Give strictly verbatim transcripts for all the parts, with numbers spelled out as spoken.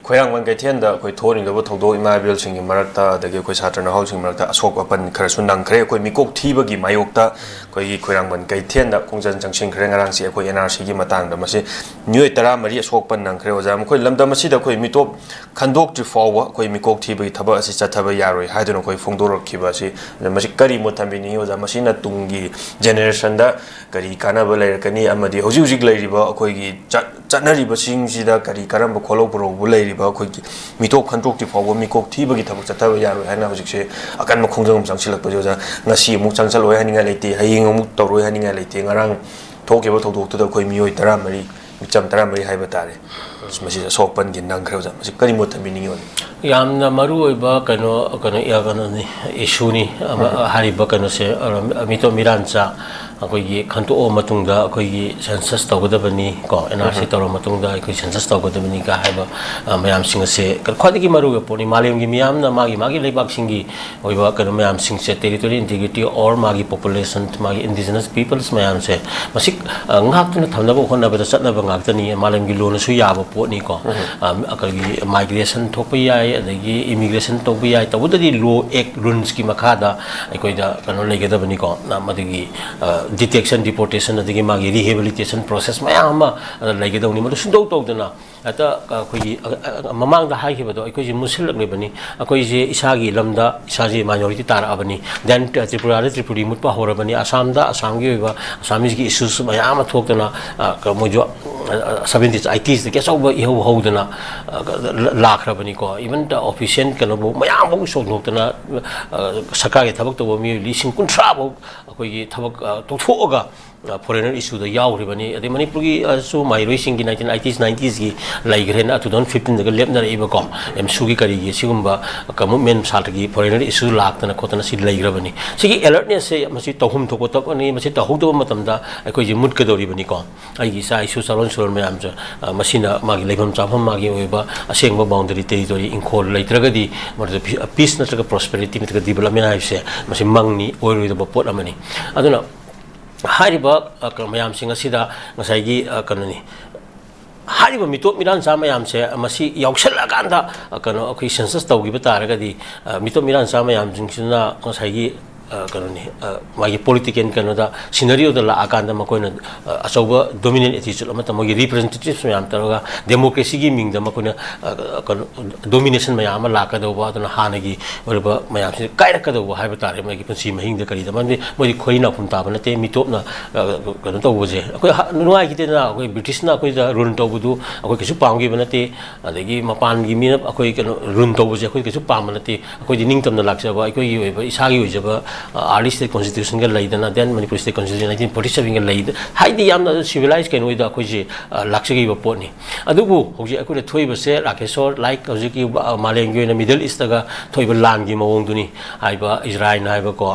ꯈꯣꯏꯔꯥꯡꯕꯟ ꯀꯩꯊꯦꯜꯗ ꯑꯩꯈꯣꯏ ꯊꯣꯛꯍꯟꯅꯤꯡꯗꯕ ꯊꯧꯗꯣꯛ, ꯏꯃꯥ ꯏꯕꯦꯜꯁꯤꯡꯒꯤ ꯃꯔꯛꯇ, ꯑꯗꯒꯤ ꯑꯩꯈꯣꯏ ꯁꯥꯇ꯭ꯔ ꯅꯍꯥꯔꯣꯜꯁꯤꯡꯒꯤ ꯃꯔꯛꯇ ꯑꯁꯣꯛ ꯑꯄꯟ ꯈꯔꯁꯨ ꯅꯪꯈ꯭ꯔꯦ꯫ ꯑꯩꯈꯣꯏ ꯃꯤꯀꯣꯛ ꯊꯤꯕꯒꯤ ꯃꯥꯌꯣꯛꯇ ꯑꯩꯈꯣꯏꯒꯤ ꯈꯣꯏꯔꯥꯡꯕꯟ ꯀꯩꯊꯦꯜꯗ ꯈꯣꯡꯖꯪ ꯆꯪꯁꯤꯟꯈ꯭ꯔꯦ꯫ ꯉꯔꯥꯡꯁꯤ ꯑꯩꯈꯣꯏ N R C ꯒꯤ ꯃꯇꯥꯡꯗ ꯃꯁꯤ ꯃꯤꯑꯣꯏ ꯇꯔꯥꯃꯔꯤ ꯑꯁꯣꯛ ꯑꯄꯟ ꯅꯪꯈ꯭ꯔꯦ꯫ ꯑꯣꯖꯥ, ꯃꯈꯣꯏ ꯂꯝꯗꯝ ꯑꯁꯤꯗ ꯑꯩꯈꯣꯏ ꯃꯤꯇꯣꯞ ꯈꯟꯗꯣꯛꯇ꯭ꯔꯤ ꯐꯥꯎꯕ ꯑꯩꯈꯣꯏ ꯃꯤꯀꯣꯛ ꯊꯤꯕꯒꯤ ꯊꯕꯛ ꯑꯁꯤ ꯆꯠꯊꯕ ꯌꯥꯔꯣꯏ ꯍꯥꯏꯗꯨꯅ ꯑꯩꯈꯣꯏ ꯐꯣꯡꯗꯣꯔꯛꯈꯤꯕ ꯑꯁꯤ, ꯃꯁꯤ ꯀꯔꯤ ꯃꯣꯠ ꯊꯝꯕꯤꯅꯤꯡꯉꯤ ꯑꯣꯖꯥ? ꯃꯁꯤꯅ ꯇꯨꯡꯒꯤ ꯖꯦꯅꯦꯔꯦꯁꯟꯗ ꯀꯔꯤ ꯀꯥꯟꯅꯕ ꯂꯩꯔꯛꯀꯅꯤ? ꯑꯃꯗꯤ ꯍꯧꯖꯤꯛ ꯍꯧꯖꯤꯛ ꯂꯩꯔꯤꯕ ꯑꯩꯈꯣꯏꯒꯤ ꯆꯠ-, ꯆꯠꯅꯔꯤꯕꯁꯤꯡꯁꯤꯗ ꯀꯔꯤ ꯀꯔꯝꯕ ꯈꯣꯜꯍꯧ ꯄꯨꯔꯧꯕ ꯂꯩꯔꯤꯕ ꯑꯩꯈꯣꯏꯒꯤ ꯃꯤꯇꯣꯞ ꯈꯟꯗꯣꯛꯇ꯭ꯔꯤ ꯐꯥꯎꯕ ꯃꯤꯀꯣꯛ ꯊꯤꯕꯒꯤ ꯊꯕꯛ ꯆꯠꯊꯕ ꯌꯥꯔꯣꯏ ꯍꯥꯏꯅ ꯍꯧꯖꯤꯛꯁꯦ ꯑꯀꯟꯕ ꯈꯣꯡꯖꯪ ꯑꯃ ꯆꯪꯁꯤꯜꯂꯛꯄꯁꯦ ꯑꯣꯖꯥ, ꯉꯁꯤ ꯑꯃꯨꯛ ꯆꯪꯁꯤꯜꯂꯣꯏ ꯍꯥꯏꯅꯤꯡꯉꯥꯏ ꯂꯩꯇꯦ, ꯍꯌꯦꯡ ꯑꯃꯨꯛ ꯇꯧꯔꯣꯏ ꯍꯥꯏꯅꯤꯡꯉꯥꯏ ꯂꯩꯇꯦ꯫ ꯉꯔꯥꯡ ꯊꯣꯛꯈꯤꯕ ꯊꯧꯗꯣꯛꯇꯨꯗ ꯑꯩꯈꯣꯏ ꯃꯤꯑꯣꯏ ꯇꯔꯥꯃꯔꯤ, ꯃꯤꯆꯝ ꯇꯔꯥꯃꯔꯤ ꯍꯥꯏꯕ ꯇꯥꯔꯦ, ꯃꯁꯤꯗ ꯑꯁꯣꯛ ꯑꯄꯟꯒꯤ ꯅꯪꯈ꯭ꯔꯦ ꯑꯣꯖꯥ꯫ ꯃꯁꯤ ꯀꯔꯤ ꯃꯣꯠ ꯊꯝꯕꯤꯅꯤꯡꯉꯤ ꯑꯣꯖꯥ? ꯌꯥꯝꯅ ꯃꯔꯨ ꯑꯣꯏꯕ ꯀꯩꯅꯣ, ꯀꯩꯅꯣ, ꯌꯥ-, ꯀꯩꯅꯣꯅꯤ, ꯏꯁꯨꯅꯤ꯫ ꯑꯃ, ꯎꯝ꯫ ꯍꯥꯏꯔꯤꯕ ꯀꯩꯅꯣꯁꯦ, ꯑ, ꯃꯤꯇꯣꯞ ꯃꯤꯔꯥꯟꯆꯥ ꯑꯩꯈꯣꯏꯒꯤ ꯈꯟꯇꯣꯛꯑ ꯃꯇꯨꯡꯗ ꯑꯩꯈꯣꯏꯒꯤ census ꯇꯧꯒꯗꯕꯅꯤ ꯀꯣ, N R C ꯎꯝ꯫ ꯇꯧꯔ ꯃꯇꯨꯡꯗ ꯑꯩꯈꯣꯏ census ꯇꯧꯒꯗꯕꯅꯤ ꯀ ꯍꯥꯏꯕ, ꯑ, ꯃꯌꯥꯝꯁꯤꯡ ꯑꯁꯦ ꯈ꯭ꯋꯥꯏꯗꯒꯤ ꯃꯔꯨ ꯑꯣꯏꯕ ꯄꯣꯠꯅꯤ꯫ ꯃꯥꯂꯦꯝꯒꯤ ꯃꯤꯌꯥꯝꯅ ꯃꯥꯒꯤ ꯃꯥꯒꯤ ꯂꯩꯕꯥꯛꯁꯤꯡꯒꯤ ꯑꯣꯏꯕ ꯀꯩꯅꯣ ꯃꯌꯥꯝꯁꯤꯡꯁꯦ, territorial integrity or ꯃꯥꯒꯤ population, ꯃꯥꯒꯤ indigenous peoples ꯃꯌꯥꯝꯁꯦ, ꯃꯁꯤ, ꯑ, ꯉꯥꯛꯇꯨꯅ ꯊꯝꯅꯕ ꯍꯣꯠꯅꯕꯗ ꯆꯠꯅꯕ ꯉꯥꯛꯇꯅꯤ꯫ ꯃꯥꯂꯦꯝꯒꯤ lawꯅꯁꯨ ꯌꯥꯕ ꯄꯣꯠꯅꯤꯀꯣ꯫ ꯎꯝ꯫ ꯑ, ꯑꯩꯈꯣꯏꯒꯤ migration ꯊꯣꯛꯄ ꯌꯥꯏ, ꯑꯗꯒꯤ immigration ꯇꯧꯕ ꯌꯥꯏ, ꯇꯧꯕꯇꯗꯤ law, act, rulesꯀꯤ ꯃꯈꯥꯗ ꯑꯩꯈꯣꯏꯗ ꯀꯩꯅꯣ ꯂꯩꯒꯗꯕꯅꯤꯀꯣ꯫ ꯑ, ꯃꯗꯨꯒꯤ, ꯑ, detection, deportation, ꯑꯗꯒꯤ ꯃꯥꯒꯤ rehabilitation process ꯃꯌꯥꯝ ꯑꯃ, ꯑ, ꯂꯩꯒꯗꯕꯅꯤ꯫ ꯃꯗꯨ ꯁꯨꯡꯇꯧ ꯇꯧꯗꯅ ꯍꯦꯛꯇ ꯑꯩꯈꯣꯏꯒꯤ, ꯑ, ꯑ, ꯃꯃꯥꯡꯗ ꯍꯥꯏꯈꯤꯕꯗꯣ ꯑꯩꯈꯣꯏꯁꯦ ꯃꯨꯠꯁꯤꯜꯂꯛꯂꯤꯕꯅꯤ꯫ ꯑꯩꯈꯣꯏꯁꯦ ꯏꯁꯥꯒꯤ ꯂꯝꯗ ꯏꯁꯥꯁꯦ minority ꯇꯥꯔꯛꯑꯕꯅꯤ꯫ Then, ꯑ, ꯇ꯭ꯔꯤꯄꯨꯔꯥꯗ ꯇ꯭ꯔꯤꯄꯨꯔꯤ ꯃꯨꯠꯄ ꯍꯧꯔꯕꯅꯤ꯫ ꯑꯁꯥꯝꯗ ꯑꯁꯥꯝꯒꯤ ꯑꯣꯏꯕ, ꯑꯁꯥꯃꯤꯁꯀꯤ issues ꯃꯌꯥꯝ ꯑꯃ ꯊꯣꯛꯇꯅ, ꯑ, ꯀ-, ꯃꯣꯏꯁꯨ, ꯑ, ꯑ, seventies, eightieesꯇꯒꯤ ꯑꯆꯧꯕ ꯏꯍꯧ ꯍꯧꯗꯅ, ꯑ, ꯂ-, ꯂꯥꯛꯈ꯭ꯔꯕꯅꯤꯀꯣ꯫ Even the official ꯀꯩꯅꯣꯐꯥꯎ ꯃꯌꯥꯝꯐꯥꯎ ꯁꯣꯛꯊꯣꯛꯇꯅ, ꯑ, ꯁꯔꯀꯥꯔꯒꯤ ꯊꯕꯛ ꯇꯧꯕ ꯃꯤꯑꯣꯏ ꯂꯤꯁꯤꯡ ꯀꯨꯟꯊ꯭ꯔꯥ ꯐꯥꯎ ꯑꯩꯈꯣꯏꯒꯤ ꯊꯕꯛ, ꯑ, ꯇꯣꯛꯊꯣꯛꯑꯒ, ꯑ, foreigner issueꯗ ꯌꯥꯎꯈ꯭ꯔꯤꯕꯅꯤ꯫ ꯑꯗꯩ ꯃꯅꯤꯄꯨꯔꯒꯤ, ꯑ, ꯁꯨ ꯃꯍꯩꯔꯣꯏꯁꯤꯡꯒꯤ nineteen eighties, ninetiesꯀꯤ ꯂꯩꯈ꯭ꯔꯦꯅ, two thousand fifteenꯗꯒ ꯂꯦꯞꯅꯔꯛꯏꯕꯀꯣ, AMSUꯒꯤ ꯀꯔꯤꯒꯤ ꯁꯤꯒꯨꯝꯕ ꯀ-, movement ꯁꯥꯇ꯭ꯔꯒꯤ foreigner issue ꯂꯥꯛꯇꯅ ꯈꯣꯠꯇꯅ ꯁꯤ ꯂꯩꯈ꯭ꯔꯕꯅꯤ꯫ ꯁꯤꯒꯤ alertnessꯁꯦ ꯃꯁꯤ ꯇꯧꯐꯝ ꯊꯣꯛꯄ ꯊꯕꯛꯅꯤ꯫ ꯃꯁꯤ ꯇꯧꯍꯧꯗꯕ ꯃꯇꯝꯗ ꯑꯩꯈꯣꯏꯁꯦ ꯃꯨꯠꯀꯗꯧꯔꯤꯕꯅꯤꯀꯣ꯫ ꯑꯩꯒꯤ ꯏꯆꯥ ꯏꯁꯨ ꯆꯥꯔꯣꯟ ꯁꯨꯔꯣꯟ ꯃꯌꯥꯝꯁꯦ, ꯑ, ꯃꯁꯤꯅ ꯃꯥꯒꯤ ꯂꯩꯐꯝ ꯆꯥꯐꯝ, ꯃꯥꯒꯤ ꯑꯣꯏꯕ ꯑꯁꯦꯡꯕ boundary territory, ꯏꯪꯈꯣꯜ ꯂꯩꯇ꯭ꯔꯒꯗꯤ ꯃꯗꯨꯗ ꯄꯤ-, peace ꯅꯠꯇ꯭ꯔꯒ prosperity ꯅꯠꯇ꯭ꯔꯒ development ꯍꯥꯏꯕꯁꯦ ꯃꯁꯤ ꯃꯪꯅꯤ, ꯑꯣꯏꯔꯣꯏꯗꯕ ꯄꯣꯠ ꯑꯃꯅꯤ꯫ ꯑꯗꯨꯅ ꯍꯥꯏꯔꯤꯕ, ꯑ, ꯀ-, ꯃꯌꯥꯝꯁꯤꯡ ꯑꯁꯤꯗ ꯉꯁꯥꯏꯒꯤ, ꯑ, ꯀꯩꯅꯣꯅꯤ, ꯍꯥꯏꯔꯤꯕ ꯃꯤꯇꯣꯞ ꯃꯤꯔꯥꯟꯆꯥ ꯃꯌꯥꯝꯁꯦ ꯃꯁꯤ ꯌꯥꯎꯁꯜꯂꯛꯑꯀꯥꯟꯗ, ꯑ, ꯀꯩꯅꯣ, ꯑꯩꯈꯣꯏ census ꯇꯧꯈꯤꯕ ꯇꯥꯔꯒꯗꯤ, ꯑ, ꯃꯤꯇꯣꯞ ꯃꯤꯔꯥꯟꯆꯥ ꯃꯌꯥꯝꯁꯤꯡꯁꯤꯅ ꯉꯁꯥꯏꯒꯤ, ꯑ, ꯀꯩꯅꯣꯅꯤ, ꯑ, ꯃꯥꯒꯤ political ꯀꯩꯅꯣꯗ, scenario ꯗ ꯂꯥꯛꯑꯀꯥꯟꯗ ꯃꯈꯣꯏꯅ, ꯑ, ꯑꯆꯧꯕ dominant attitude ꯑꯃꯠꯇ, ꯃꯣꯏꯒꯤ representatives ꯃꯌꯥꯝ ꯇꯧꯔꯒ democracy ꯒꯤ ꯃꯤꯡꯗ ꯃꯈꯣꯏꯅ, ꯑ, ꯀꯩꯅꯣ, domination ꯃꯌꯥꯝ ꯑꯃ ꯂꯥꯛꯀꯗꯧꯕ, ꯑꯗꯨꯅ ꯍꯥꯟꯅꯒꯤ ꯑꯣꯏꯔꯕ ꯃꯌꯥꯝꯁꯤ ꯀꯥꯏꯔꯛꯀꯗꯧꯕ ꯍꯥꯏꯕ ꯇꯥꯔꯦ꯫ ꯃꯣꯏꯒꯤ ꯄꯨꯟꯁꯤ ꯃꯍꯤꯡꯗ ꯀꯔꯤꯗ, ꯃꯔꯝꯗꯤ ꯃꯣꯏꯗꯤ ꯈꯣꯏ ꯅꯥꯎꯐꯝ ꯇꯥꯕ ꯅꯠꯇꯦ, ꯃꯤꯇꯣꯞꯅ, ꯑ, ꯀꯩꯅꯣ ꯇꯧꯕꯁꯦ꯫ ꯑꯩꯈꯣꯏ ꯍ-, ꯅꯨꯡꯉꯥꯏꯈꯤꯗꯦꯗꯅ, ꯑꯩꯈꯣꯏ ꯕ꯭ꯔꯤꯇꯤꯁꯅ ꯑꯩꯈꯣꯏꯗ rule ꯇꯧꯕꯗꯨ ꯑꯩꯈꯣꯏ ꯀꯩꯁꯨ ꯄꯥꯝꯈꯤꯕ ꯅꯠꯇꯦ꯫ ꯑꯗꯒꯤ ꯃꯄꯥꯟꯒꯤ ꯃꯤꯅ ꯑꯩꯈꯣꯏ ꯀꯩꯅꯣ rule ꯇꯧꯕꯁꯦ ꯑꯩꯈꯣꯏ ꯀꯩꯁꯨ ꯄꯥꯝꯕ ꯅꯠꯇꯦ꯫ ꯑꯩꯈꯣꯏꯗꯤ ꯅꯤꯡꯇꯝꯅ ꯂꯥꯛꯆꯕ, ꯑꯩꯈꯣꯏꯒꯤ ꯑꯣꯏꯕ, ꯏꯁꯥꯒꯤ ꯑꯣꯏꯖꯕ, ꯑ, early state constitution ꯒ ꯂꯩꯗꯅ, then Manipur state constitution nineteen forty seven ꯒ ꯂꯩꯗ-, ꯍꯥꯏꯗꯤ ꯌꯥꯝꯅ civilized ꯀꯩꯅꯣ ꯑꯣꯏꯗ ꯑꯩꯈꯣꯏꯁꯦ, ꯑ, ꯂꯥꯛꯆꯈꯤꯕ ꯄꯣꯠꯅꯤ꯫ ꯑꯗꯨꯕꯨ ꯍꯧꯖꯤꯛ ꯑꯩꯈꯣꯏꯅ ꯊꯣꯛꯏꯕꯁꯦ, ꯔꯥꯀꯦꯁꯣꯔ, like ꯍꯧꯖꯤꯛꯀꯤ, ꯑ, ꯃꯥꯂꯦꯝꯒꯤ ꯑꯣꯏꯅ Middle East ꯇꯒ ꯊꯣꯛꯏꯕ ꯂꯥꯟꯒꯤ ꯃꯑꯣꯡꯗꯨꯅꯤ꯫ ꯍꯥꯏꯕ ꯏꯖꯔꯥꯏꯜꯅ ꯍꯥꯏꯕꯀꯣ,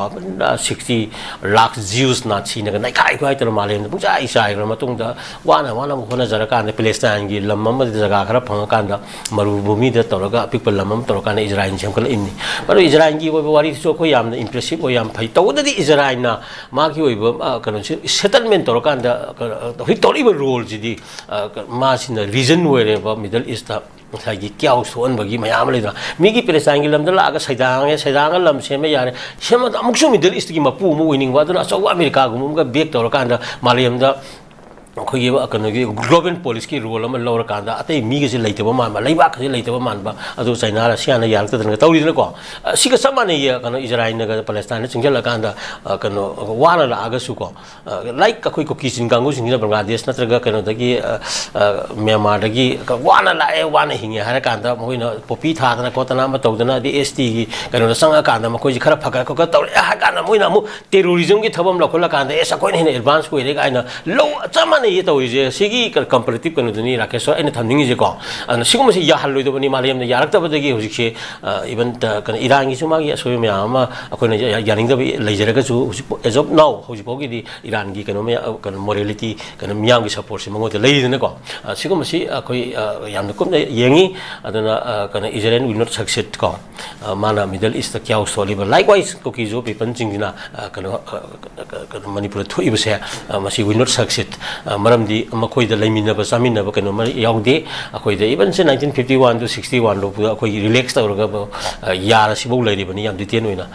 sixty lakh Jews ꯅꯥꯊꯤꯅꯒ ꯅꯩꯈꯥꯏ ꯈꯨꯠꯈꯥꯏ ꯇꯧꯔ ꯃꯥꯂꯦꯝꯗ ꯄꯨꯡꯆꯥꯏ ꯆꯥꯏꯈ꯭ꯔ ꯃꯇꯨꯡꯗ, ꯋꯥꯅ ꯋꯥꯅ ꯑꯃꯨꯛ ꯍꯣꯠꯅꯖꯔꯀꯥꯟꯗ, ꯄꯦꯂꯦꯁꯇꯥꯏꯟꯒꯤ ꯂꯝ ꯑꯃꯗ ꯖꯒꯥ ꯈꯔ ꯐꯪꯉꯀꯥꯟꯗ, ꯃꯔꯨꯚꯨꯃꯤꯗ ꯇꯧꯔꯒ ꯑꯄꯤꯛꯄ ꯂꯝ ꯑꯃ ꯇꯧꯔꯀꯥꯟꯗ ꯏꯖꯔꯥꯏꯜ ꯁꯦꯝꯒꯠꯂꯛꯏꯕꯅꯤ꯫ ꯑꯗꯣ ꯏꯖꯔꯥꯏꯜꯒꯤ ꯑꯣꯏꯕ ꯋꯥꯔꯤꯗꯨꯁꯨ ꯑꯩꯈꯣꯏ ꯌꯥꯝꯅ impressive ꯑꯣꯏ, ꯌꯥꯝ ꯐꯩ꯫ ꯇꯧꯕꯇꯗꯤ ꯏꯖꯔꯥꯏꯜꯅ ꯃꯥꯒꯤ ꯑꯣꯏꯕ, ꯑ, ꯀꯩꯅꯣꯁꯤ settlement ꯇꯧꯔꯀꯥꯟꯗ, ꯑ, ꯍꯧꯖꯤꯛ ꯇꯧꯔꯛꯏꯕ role ꯁꯤꯗꯤ, ꯑ, ꯃꯥꯁꯤꯅ reason ꯑꯣꯏꯔꯦꯕ Middle East ꯇ ꯉꯁꯥꯏꯒꯤ chaos ꯊꯣꯛꯍꯟꯕꯒꯤ ꯃꯌꯥꯝ ꯑꯃ ꯂꯩꯗꯅ, ꯃꯤꯒꯤ ꯄꯦꯂꯦꯁꯇꯥꯏꯟꯒꯤ ꯂꯝꯗ ꯂꯥꯛꯑꯒ ꯁꯩꯗꯥꯡꯉꯦ, ꯁꯩꯗꯥꯡꯉꯒ ꯂꯝ ꯁꯦꯝꯕ ꯌꯥꯔꯦ, ꯁꯦꯝꯕꯗ ꯑꯃꯨꯛꯁꯨ Middle East ꯀꯤ ꯃꯄꯨ ꯑꯃ ꯑꯣꯏꯅꯤꯡꯕ, ꯑꯗꯨꯅ ꯑꯆꯧꯕ ꯑꯃꯦꯔꯤꯀꯥꯒꯨꯝꯕ ꯑꯃꯒ back ꯇꯧꯔꯀꯥꯟꯗ ꯃꯥꯂꯦꯝꯗ ꯑꯩꯈꯣꯏꯒꯤ ꯀꯩꯅꯣꯒꯤ global police ꯀꯤ role ꯑꯃ ꯂꯧꯔꯀꯥꯟꯗ ꯑꯇꯩ ꯃꯤꯒꯁꯦ ꯂꯩꯇꯕ ꯃꯥꯟꯕ, ꯂꯩꯕꯥꯛꯀꯁꯦ ꯂꯩꯇꯕ ꯃꯥꯟꯕ, ꯑꯗꯨ ꯆꯩꯅꯥ ꯔꯁꯤꯌꯥꯅ ꯌꯥꯔꯛꯇꯗꯅ ꯇꯧꯔꯤꯗꯅꯀꯣ꯫ ꯑ, ꯁꯤꯒ ꯆꯞ ꯃꯥꯟꯅꯩꯌꯦ, ꯀꯩꯅꯣ, ꯏꯖꯔꯥꯏꯜꯅꯒ ꯄꯦꯂꯦꯁꯇꯥꯏꯟꯗ ꯆꯪꯁꯤꯜꯂꯀꯥꯟꯗ, ꯑ, ꯀꯩꯅꯣ, ꯋꯥꯅ ꯂꯥꯛꯑꯒꯁꯨꯀꯣ, ꯑ, like ꯑꯩꯈꯣꯏ ꯀꯨꯀꯤ ꯆꯤꯡ ꯀꯥꯡꯕꯨꯁꯤꯡꯁꯤꯅ ꯕꯪꯒ꯭ꯂꯥꯗꯦꯁ ꯅꯠꯇ꯭ꯔꯒ ꯀꯩꯅꯣꯗꯒꯤ, ꯑ, ꯑ, ꯃ꯭ꯌꯥꯟꯃꯥꯔꯗꯒꯤ ꯋꯥꯅ ꯂꯥꯛꯑꯦ, ꯋꯥꯅ ꯍꯤꯡꯉꯦ ꯍꯥꯏꯔ ꯀꯥꯟꯗ ꯃꯈꯣꯏꯅ poppy ꯊꯥꯗꯅ ꯈꯣꯠꯇꯅ ꯑꯃ ꯇꯧꯗꯅ, ꯑꯗꯩ S T ꯒꯤ ꯀꯩꯅꯣꯗ ꯆꯪꯉꯀꯥꯟꯗ ꯃꯈꯣꯏꯁꯦ ꯈꯔ ꯐꯒꯠ ꯈꯣꯠꯀꯠ ꯇꯧꯔꯛꯑꯦ ꯍꯥꯏ ꯀꯥꯟꯗ ꯃꯣꯏꯅ ꯑꯃꯨꯛ terrorism ꯒꯤ ꯊꯕꯛ ꯑꯃ ꯂꯧꯈꯠꯂꯀꯥꯟꯗ, "ꯑꯦꯁ, ꯑꯩꯈꯣꯏꯅ ꯍꯦꯟꯅ advance ꯑꯣꯏꯔꯦ" ꯀꯥꯏꯅ ꯂꯧ, ꯆꯞ ꯃꯥꯟꯅꯩꯌꯦ ꯇꯧꯔꯤꯁꯦ꯫ ꯁꯤꯒꯤ comparative ꯀꯩꯅꯣꯗꯨꯅꯤ, ꯔꯥꯀꯦꯁ ꯍꯣꯏ, ꯑꯩꯅ ꯊꯝꯅꯤꯡꯉꯤꯁꯦꯀꯣ꯫ ꯑꯗꯨꯅ ꯁꯤꯒꯨꯝꯕꯁꯤ ꯌꯥꯍꯜꯂꯣꯏꯗꯕꯅꯤ, ꯃꯥꯂꯦꯝꯅ ꯌꯥꯔꯛꯇꯕꯗꯒꯤ ꯍꯧꯖꯤꯛꯁꯦ, ꯑ, even, ꯑ, ꯀꯩꯅꯣ, ꯏꯔꯥꯟꯒꯤꯁꯨ ꯃꯥꯒꯤ ꯑꯁꯣꯏꯕ ꯃꯌꯥꯝ ꯑꯃ ꯑꯩꯈꯣꯏꯅ ꯌꯥ-, ꯌꯥꯅꯤꯡꯗꯕ ꯂꯩꯖꯔꯒꯁꯨ, ꯍꯧꯖꯤꯛ as of now, ꯍꯧꯖꯤꯛ ꯐꯥꯎꯒꯤꯗꯤ ꯏꯔꯥꯟꯒꯤ ꯀꯩꯅꯣ ꯃꯌꯥ-, ꯀꯩꯅꯣ, morality, ꯀꯩꯅꯣ, ꯃꯤꯌꯥꯝꯒꯤ support ꯁꯤ ꯃꯉꯣꯟꯗ ꯂꯩꯔꯤꯗꯅꯀꯣ꯫ ꯑ, ꯁꯤꯒꯨꯝꯕꯁꯤ ꯑꯩꯈꯣꯏ, ꯑ, ꯌꯥꯝꯅ ꯀꯨꯞꯅ ꯌꯦꯡꯉꯤ꯫ ꯑꯗꯨꯅ, ꯑ, ꯀꯩꯅꯣ, Israel will not succeed ꯀꯣ꯫ ꯑ, ꯃꯥꯅ Middle East ꯇ chaos ꯊꯣꯛꯍꯜꯂꯤꯕ꯫ Likewise, ꯀꯨꯀꯤꯁꯨ ꯄꯤꯄꯟꯁꯤꯡꯁꯤꯅ, ꯑ, ꯀꯩꯅꯣ, ꯑ, ꯀ-, ꯀ-, ꯀꯩꯅꯣ, ꯃꯅꯤꯄꯨꯔꯗ ꯊꯣꯛꯏꯕꯁꯦ, ꯑ, ꯃꯁꯤ will not succeed꯫ ꯑ, ꯃꯔꯝꯗꯤ ꯃꯈꯣꯏꯗ ꯂꯩꯃꯤꯟꯅꯕ ꯆꯥꯃꯤꯟꯅꯕ ꯀꯩꯅꯣꯝꯃ ꯌꯥꯎꯗꯦ꯫ ꯑꯩꯈꯣꯏꯗ even say nineteen fifty one to sixty one ꯐꯥꯎꯕꯗ ꯑꯩꯈꯣꯏꯒꯤ relax ꯇꯧꯔꯒ, ꯑ, ꯌꯥꯔ ꯁꯤꯐꯥꯎ ꯂꯩꯔꯤꯕꯅꯤ, ꯌꯥꯝ detail ꯑꯣꯏꯅ꯫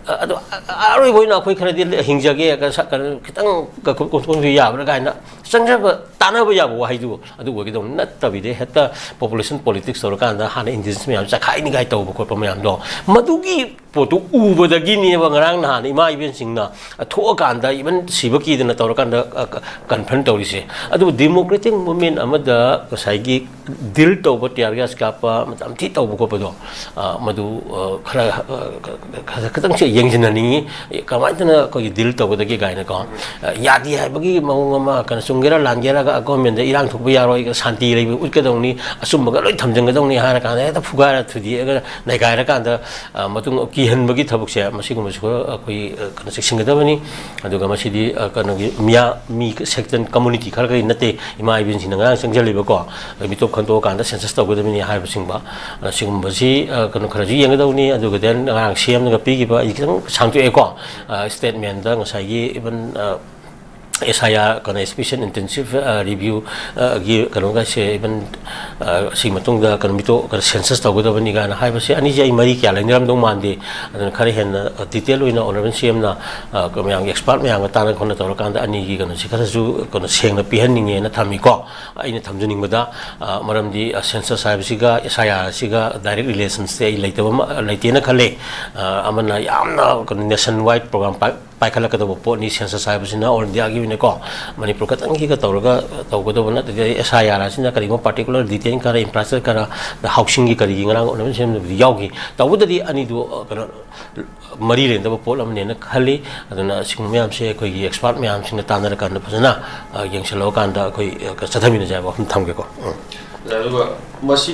ꯑ-, ꯑꯗꯣ ꯑ-, ꯑꯔꯣꯏꯕ ꯑꯣꯏꯅ ꯑꯩꯈꯣꯏ ꯈꯔꯗꯤ ꯍꯤꯡꯖꯒꯦ, ꯀ-, ꯁ-, ꯀ-, ꯈꯤꯇꯪ ꯀ-, ꯀ-, ꯀ-, ꯀ-, ꯌꯥꯕ꯭ꯔꯥ ꯀꯥꯏꯅ ꯆꯪꯖꯕ, ꯇꯥꯟꯅꯕ ꯌꯥꯕ ꯋꯥꯍꯩꯗꯨ ꯑꯗꯨ ꯑꯣꯏꯒꯗꯧꯕ ꯅꯠꯇꯕꯤꯗ, ꯍꯦꯛꯇ population politics ꯇꯧꯔꯀꯥꯟꯗ ꯍꯥꯟꯅ indigenous ꯃꯌꯥꯝ ꯆꯈꯥꯏꯅꯤꯡꯉꯥꯏ ꯇꯧꯕ ꯈꯣꯠꯄ ꯃꯌꯥꯝꯗꯣ, ꯃꯗꯨꯒꯤ ꯄꯣꯠꯇꯨ ꯎꯕꯗꯒꯤꯅꯦꯕ ꯉꯔꯥꯡ ꯅꯍꯥꯟ ꯏꯃꯥ ꯏꯕꯦꯟꯁꯤꯡꯅ ꯊꯣꯛꯑꯀꯥꯟꯗ, even ꯁꯤꯕ ꯀꯤꯗꯅ ꯇꯧꯔꯀꯥꯟꯗ, ꯑ, ꯀ-, confront ꯇꯧꯔꯤꯁꯦ꯫ ꯑꯗꯨꯕꯨ democratic movement ꯑꯃꯗ ꯉꯁꯥꯏꯒꯤ deal ꯇꯧꯕ, tear gas ꯀꯥꯞꯄ, ꯃꯇꯝ ꯊꯤ ꯇꯧꯕ ꯈꯣꯠꯄꯗꯣ, ꯑ, ꯃꯗꯨ, ꯑ, ꯈꯔ, ꯑ, ꯈ-, ꯈ-, ꯈꯤꯇꯪꯁꯦ ꯌꯦꯡꯁꯤꯟꯍꯟꯅꯤꯡꯉꯤ꯫ ꯀꯃꯥꯏꯅ ꯇꯧꯅ ꯑꯩꯈꯣꯏꯒꯤ deal ꯇꯧꯒꯗꯒꯦ ꯀꯥꯏꯅꯀꯣ꯫ ꯑ, ꯌꯥꯗꯦ ꯍꯥꯏꯕꯒꯤ ꯃꯑꯣꯡ ꯑꯃ, ꯀꯩꯅꯣ, ꯆꯨꯝꯒꯦꯔꯥ ꯂꯥꯟꯒꯦꯔꯥ, government ꯗ ꯏꯔꯥꯡ ꯊꯣꯛꯄ ꯌꯥꯔꯣꯏ, ꯁꯥꯟꯇꯤ ꯂꯩꯕ ꯎꯠꯀꯗꯧꯅꯤ, ꯑꯆꯨꯝꯕꯒ ꯂꯣꯏ ꯊꯝꯖꯤꯟꯒꯗꯧꯅꯤ ꯍꯥꯏꯔ ꯀꯥꯟꯗ ꯍꯦꯛꯇ ꯐꯨꯒꯥꯏꯔ ꯊꯨꯗꯦꯛꯑꯒ ꯅꯩꯒꯥꯏꯔꯀꯥꯟꯗ, ꯑ, ꯃꯇꯨꯡ ꯀꯤꯍꯟꯕꯒꯤ ꯊꯕꯛꯁꯦ, ꯃꯁꯤꯒꯨꯝꯕꯁꯨ ꯑꯩꯈꯣꯏ, ꯑ, ꯀꯩꯅꯣ, ꯆꯦꯛꯁꯤꯟꯒꯗꯕꯅꯤ꯫ ꯑꯗꯨꯒ ꯃꯁꯤꯗꯤ, ꯑ, ꯀꯩꯅꯣꯒꯤ ꯃꯤꯌꯥ-, ꯃꯤ section community ꯈꯔ ꯈꯔꯒꯤ ꯅꯠꯇꯦ, ꯏꯃꯥ ꯏꯕꯦꯟꯁꯤꯡꯅ ꯉꯔꯥꯡ ꯆꯪꯁꯤꯜꯂꯤꯕꯀꯣ, ꯑ, ꯃꯤꯇꯣꯞ ꯈꯟꯗꯣꯛꯑꯀꯥꯟꯗ census ꯇꯧꯒꯗꯕꯅꯤ ꯍꯥꯏꯕꯁꯤꯡꯕ, ꯑ, ꯁꯤꯒꯨꯝꯕꯁꯤ, ꯑ, ꯀꯩꯅꯣ, ꯈꯔꯁꯨ ꯌꯦꯡꯒꯗꯧꯅꯤ꯫ ꯑꯗꯨꯒ then ꯉꯔꯥꯡ ꯁꯤ ꯑꯦꯝꯅꯒ ꯄꯤꯈꯤꯕ, ꯑꯩ ꯈꯤꯇꯪ ꯁꯥꯡꯗꯣꯛꯑꯦꯀꯣ, ꯑ, statement ꯗ ꯉꯁꯥꯏꯒꯤ even, ꯑ, S I R, ꯀꯩꯅꯣ, special intensive, ꯑ, review, ꯑ, ꯒꯤ ꯀꯩꯅꯣꯒꯁꯦ, even, ꯑ, ꯁꯤ ꯃꯇꯨꯡꯗ ꯀꯩꯅꯣ, ꯃꯤꯇꯣ-, ꯀꯩꯅꯣ, census ꯇꯧꯒꯗꯕꯅꯤ ꯀꯥꯏꯅ ꯍꯥꯏꯕꯁꯦ, ꯑꯅꯤꯁꯦ ꯑꯩ ꯃꯔꯤ ꯀꯌꯥ ꯂꯩꯅꯔꯝꯗꯧ ꯃꯥꯟꯗꯦ꯫ ꯑꯗꯨꯅ ꯈꯔ ꯍꯦꯟꯅ, ꯑ, detail ꯑꯣꯏꯅ honourable C M ꯅ, ꯑ, ꯃꯌꯥꯝꯒꯤ expert ꯃꯌꯥꯝꯒ ꯇꯥꯟꯅ ꯈꯣꯠꯅ ꯇꯧꯔꯀꯥꯟꯗ ꯑꯅꯤꯒꯤ ꯀꯩꯅꯣꯁꯦ ꯈꯔꯁꯨ, ꯀꯩꯅꯣ, ꯁꯦꯡꯅ ꯄꯤꯍꯟꯅꯤꯡꯉꯦꯅ ꯊꯝꯃꯤꯀꯣ꯫ ꯑꯩꯅ ꯊꯝꯖꯅꯤꯡꯕꯗ, ꯑ, ꯃꯔꯝꯗꯤ, ꯑ, census ꯍꯥꯏꯕꯁꯤꯒ S I R ꯑꯁꯤꯒ direct relation ꯁꯦ ꯑꯩ ꯂꯩꯇꯕ ꯑꯃ, ꯂꯩꯇꯦꯅ ꯈꯜꯂꯦ꯫ ꯑ, ꯑꯃꯅ ꯌꯥꯝꯅ, ꯀꯩꯅꯣ, nation wide program ꯄꯥꯏ-, ꯄꯥꯏꯈꯠꯂꯛꯀꯗꯧꯕ ꯄꯣꯠꯅꯤ꯫ Census ꯍꯥꯏꯕꯁꯤꯅ all India ꯒꯤ ꯑꯣꯏꯅꯀꯣ, ꯃꯅꯤꯄꯨꯔ ꯈꯛꯇꯪꯒꯤꯒ ꯇꯧꯔꯒ ꯇꯧꯒꯗꯧꯕ ꯅꯠꯇ꯭ꯔꯗꯤ, S I R ꯑꯁꯤꯅ ꯀꯔꯤꯒꯨꯝꯕ particular detail ꯈꯔ, infrastructure ꯈꯔ, housing ꯒꯤ ꯀꯔꯤꯒꯤ ꯉꯔꯥꯡ ꯑꯣꯅꯔꯦꯕꯜ ꯁꯤ ꯑꯦꯝꯅꯕꯨꯗꯤ ꯌꯥꯎꯈꯤ꯫ ꯇꯧꯕꯇꯗꯤ ꯑꯅꯤꯗꯨ, ꯑ, ꯀꯩꯅꯣ, ꯃꯔꯤ ꯂꯩꯅꯗꯕ ꯄꯣꯠ ꯑꯃꯅꯦꯅ ꯈꯜꯂꯤ꯫ ꯑꯗꯨꯅ ꯑꯁꯤꯒꯨꯝꯕ ꯃꯌꯥꯝꯁꯦ ꯑꯩꯈꯣꯏꯒꯤ expert ꯃꯌꯥꯝꯁꯤꯡꯅ ꯇꯥꯟꯅꯔꯀꯥꯟꯗ ꯐꯖꯅ, ꯑ, ꯌꯦꯡꯁꯤꯜꯂꯛꯑꯀꯥꯟꯗ ꯑꯩꯈꯣꯏ, ꯑ, ꯆꯠꯊꯃꯤꯟꯅꯁꯦ ꯍꯥꯏꯕ ꯋꯥꯐꯝ ꯊꯝꯒꯦꯀꯣ꯫ ꯎꯝ꯫ ꯑꯗꯨꯒ ꯃꯁꯤ